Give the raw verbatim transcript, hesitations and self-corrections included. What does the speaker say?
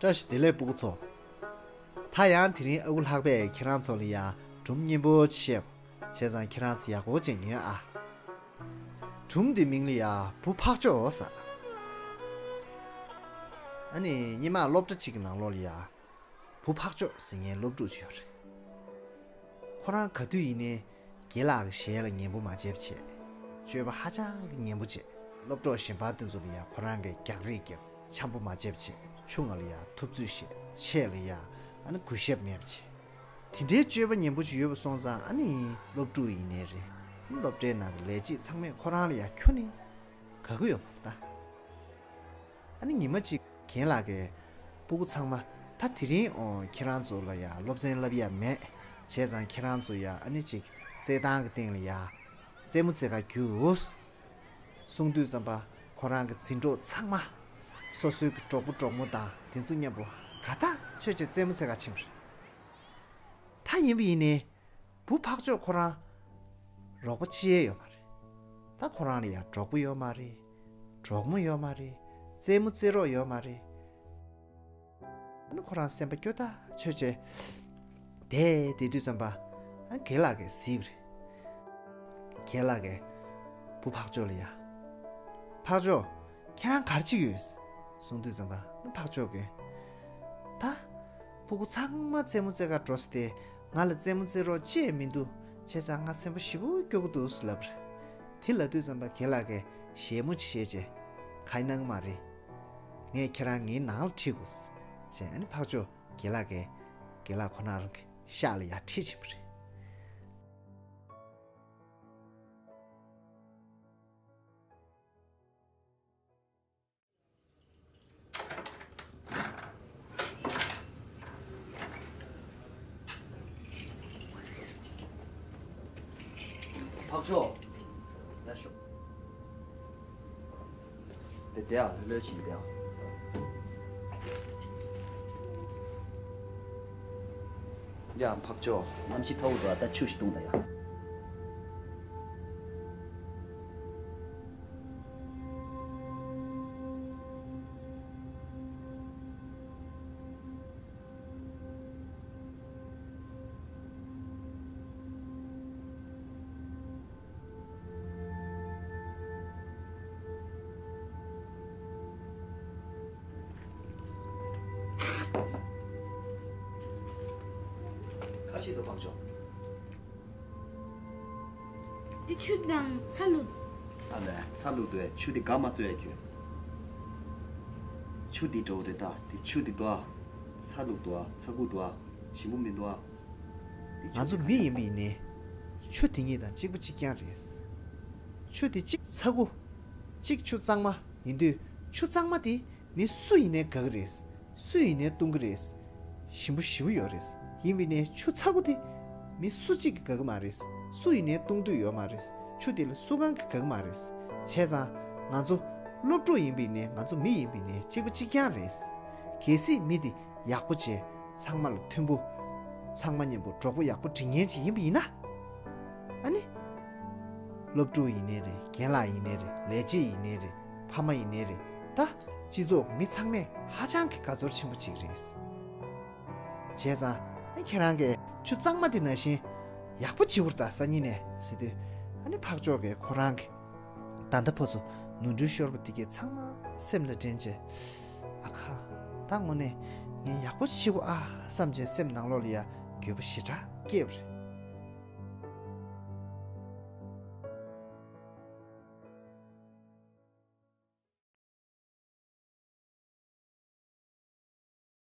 བཀྲ་ཤིས་བདེ་ལེགས་སྤུ་གུ་ཚོ། ད་ཡང་དེ་རིང་ཨ་ཁུ་ལྷག་པས་ཁྱེད་རང་ཚོ་ལ་ཡ་སྒྲུང་སྙན་པོ་ཅིག་བཤད། བྱས་ཙང་ཁྱེད་རང་ཚོ་ཡག་པོ་ཅིག་ཉོན་ཨ། སྒྲུང་འདི་མིང་ལ་ཡ་བུ་འཕགས་མཆོག་ཟེར། ཨ་ནི་སྔོན་མ་སློབ་གྲྭ་གཅིག་གི་ནང་ལོགས་ལ་ཡ། བུ་འཕགས་མཆོག་ཟེར་མཁན་སློབ་ཕྲུག་ཅིག་ཡོད་རེད། ཁོ་རང་ག་དུས་ཡིན་ནའི་རྒན་ལགས་ཀྱི་ཞལ་ལ་ཉན་པོ་མ་བྱེད་པ་བྱས། སྤྱོད་པ་ཧ་ཅང་གི་ཉན་པོ་བྱས། སློབ་གྲོགས་གཞན་པ་དེ་ཚོ་ལ་ཡང་ཁོ་རང་གིས་རྒྱག་རེས་བརྒྱབ། འཆམ་པོ་མ་བྱེད་པ་བྱས། ཆུང་ང་ལ་ཡང་ཐུབ་ཚོད་བྱས། ཆེ་ལ་ཡང་ཨ་ནི་གུས་ཞབས་མེད་པ་བྱས། དེ་འདྲའི་སྤྱོད་པ་ཉན་པོ་ཅིག་ཡོད་པ་སོང་ཙང་ཨ་ནི་སློབ་ཕྲུག་ཡིན་ནའི་རེད། སློབ་གྲྭའི་ནང་གི་ལས་བྱེད་ཚང་མས་ཁོ་རང་ལ་ཡང་ཁྱོན་ནས་དགའ་གི་ཡོད་མ་རེད་ད། ཨ་ནི་ཉི་མ་གཅིག་རྒན་ལགས་ཀྱིས་སྤུ་གུ་ཚང་མ་ད་དེ་རིང་ཨོ་ཁྱེད་རང་ཚོ་ལ་ཡ་སློབ་ཚན་བསླབ་ཡ་མེད། བྱས་ཙང་ཁྱེད་རང་ཚོ་ཡ་ཨ་ནི་ཅིག་རྩེད་ཐང་གི་སྟེང་ལ་ཡ་རྩེད་མོ་རྩེ་ག་རྒྱུགས། གསུངས་དུས་ཙམ་པ་ཁོ་རང་གི་འཛིན་གྲོགས་ཚང་མ་སོ་སོའི་གི་གྲོགས་པོ་གྲོགས་མོ་དང་དེ་ཚོ་མཉམ་པོ་ག་ད་ཆོས་ཅིག་རྩེད་མོ་རྩེ་ག་ཕྱིན་པ་རེད། ད་ཡིན་པ་ཡིན་ནའི། བུ་འཕགས་མཆོག་ཁོ་རང་རོགས་པ་ཅི་ཡང་ཡོད་མ་རེད། ད་ཁོ་རང་ལ་ཡང་གྲོགས་པོ་ཡོད་མ་རེད། གྲོགས་མོ་ཡོད་མ་རེད། རྩེད་མོ་རྩེ་རོགས་ཡོད་མ་རེད། ཨ་ནི་ཁོ་རང་སེམས་པ་སྐྱོ་ཐག་ཆོད་བྱས། བསྡད་བསྡད་དུས་ཙམ་པ། ཨ་རྒན་ལགས་ཀྱིས་གཟིགས་པ་རེད། རྒན་ལགས་ཀྱིས་བུ་འཕགས་མཆོག་ལ་ཡ། འཕགས་མཆོག་ཁྱེད་རང་ག་རེ་བྱེད་ཀྱི་ཡོད། གསུངས་དུས་ཙམ་པ་ཨ་འཕགས་མཆོག་གིས། ད། སྤུ་གུ་ཚང་མ་རྩེད་མོ་རྩེ་ག་འགྲོ་ཟེར་ཏེ་ང་ལ་རྩེད་མོ་རྩེ་རོགས་ཅི་ཡང་མི་འདུག་བྱས་ཙང་ང་སེམས་པ་ཞེ་པོ་སྐྱོ་གི་འདུག་ལབ་རེད། དེ་ལབ་དུས་ཙམ་པ་རྒན་ལགས་ཀྱིས་བཞད་མོ་ཅིག་བཞད་བྱས། ག་ཡིན་ནང་མ་རེད། ངས་ཁྱེད་རང་ངའི་ནང་ལ་ཁྲིད་དགོས། ཟེར་ཨ་ནི་འཕགས་མཆོག་རྒན་ལགས་ཀྱིས་རྒན་ལགས་ཁོ་ན་རང་གི་ཤག་ལ་ཡར་ཁྲིད་ཕྱིན་པ་རེད། འཕགས་མཆོག་ཡར་ཤོག་དེ་དེ་ཨ་ལྷོད་ལྷོད་ཕྱིན་དེ་ཨ། ཡ་འཕགས་མཆོག་གནམ་གཤིས་ཚ་བོ་འདུག་ཨ། ད་ཆུ་ཞིག་བཏུང་ད་ཡ། ཁ་ཤས་སུ་འཕགས་མཆོག་འདི་ཆུ་དང་ཚ་ལུག་ཨ་ལས་ཚ་ལུག་འདུག་ཨེ། ཆུ་འདི་དགའ་མ་བཟོ་ཡ་ཁྱོད། ཆུ་འདི་འགྲོ་རེད་ད། འདི་ཆུ་འདི་འདུག་ཨ། ཚ་ལུག་འདུག་ཨ། ཚ་ཁུ་འདུག་ཨ། ཞིམ་པོ་མི་འདུག་ཨ། འདི་ང་ཆུ་ཚོ་འདི་མི་ཡིན་པ་ཡིན་ནའི། ཆུ་འདི་གཉིས་དང་གཅིག་པ་གཅིག་རྐྱང་རེད། ཆུ་འདི་གཅིག་ཚ་ཁུ། གཅིག་ཆུ་གཙང་མ་ཡིན་དུས་ཆུ་གཙང་མ་འདི། མི་སུ་ཡིན་ནའི་དགའ་གི་རེད། སུ་ཡིན་ནའི་བཏུང་གི་རེད། ཞིམ་པོ་ཞེ་པོ་ཡོད་རེད། ཡིན་པ་ནའི་ཆུ་ཚ་ཁུ་དེ། མི་སུ་གཅིག་གིས་དགའ་གི་མ་རེད། སུ་ཡིན་ནའི་བཏུང་འདོད་ཡོད་མ་རེད། ཆུ་དེ་ལ་སུ་གང་གིས་དགའ་གི་མ་རེད། བྱས་ཙང་ང་ཚོ་སློབ་ཕྲུག་ཡིན་པ་ནའི་ང་ཚོ་མི་ཡིན་པ་ནའི་གཅིག་པ་གཅིག་རྐྱང་རེད། གལ་སྲིད་མི་དེ་ཡག་པོ་བྱས། ཚང་མ་ལ་མཐུན་པོ། ཚང་མ་མཉམ་པོ་གྲོགས་པོ་ཡག་པོ་སྒྲིག་མཁན་ཅིག་ཡིན་པ་ཡིན་ན། ཨ་ནི། སློབ་ཕྲུག་ཡིན་ནའི་རེད། རྒན་ལགས་ཡིན་ནའི་རེད། ལས་བྱེད་ཡིན་ནའི་རེད། ཕ་མ་ཡིན་ནའི་རེད། ད་སྤྱི་ཚོགས་མི་ཚང་མས་ཧ་ཅང་གི་དགའ་ཚོར་ཆེན་པོ་ཅིག་རེད། བྱས་ཙང་ཨ་ཁྱེད་རང་གིས་ཆུ་གཙང་མ་དེ་ནང་བཞིན་ཡག་པོ་བྱེད་དགོས་རེད་ད་སང་ཉིན་ནས་ཟེར་དུས། ཨ་ནི་འཕགས་མཆོག་གིས་ཁོ་རང་གི་ད་ལྟ་ཕོ་ཚོ་ནོར་འཁྲུལ་ཤོར་བ་དེ་གས་ཚང་མ་སེམས་ལ་དྲན་བྱས། ཨ་ཁ། ད་དངོས་གནས་ངས་ཡག་པོ་བྱེད་དགོས་ཨ་བསམ་བྱས་སེམས་ནང་ལོགས་ལ་ཡ་འགྱོད་པ་ཞེ་དྲག་སྐྱེས་པ་རེད།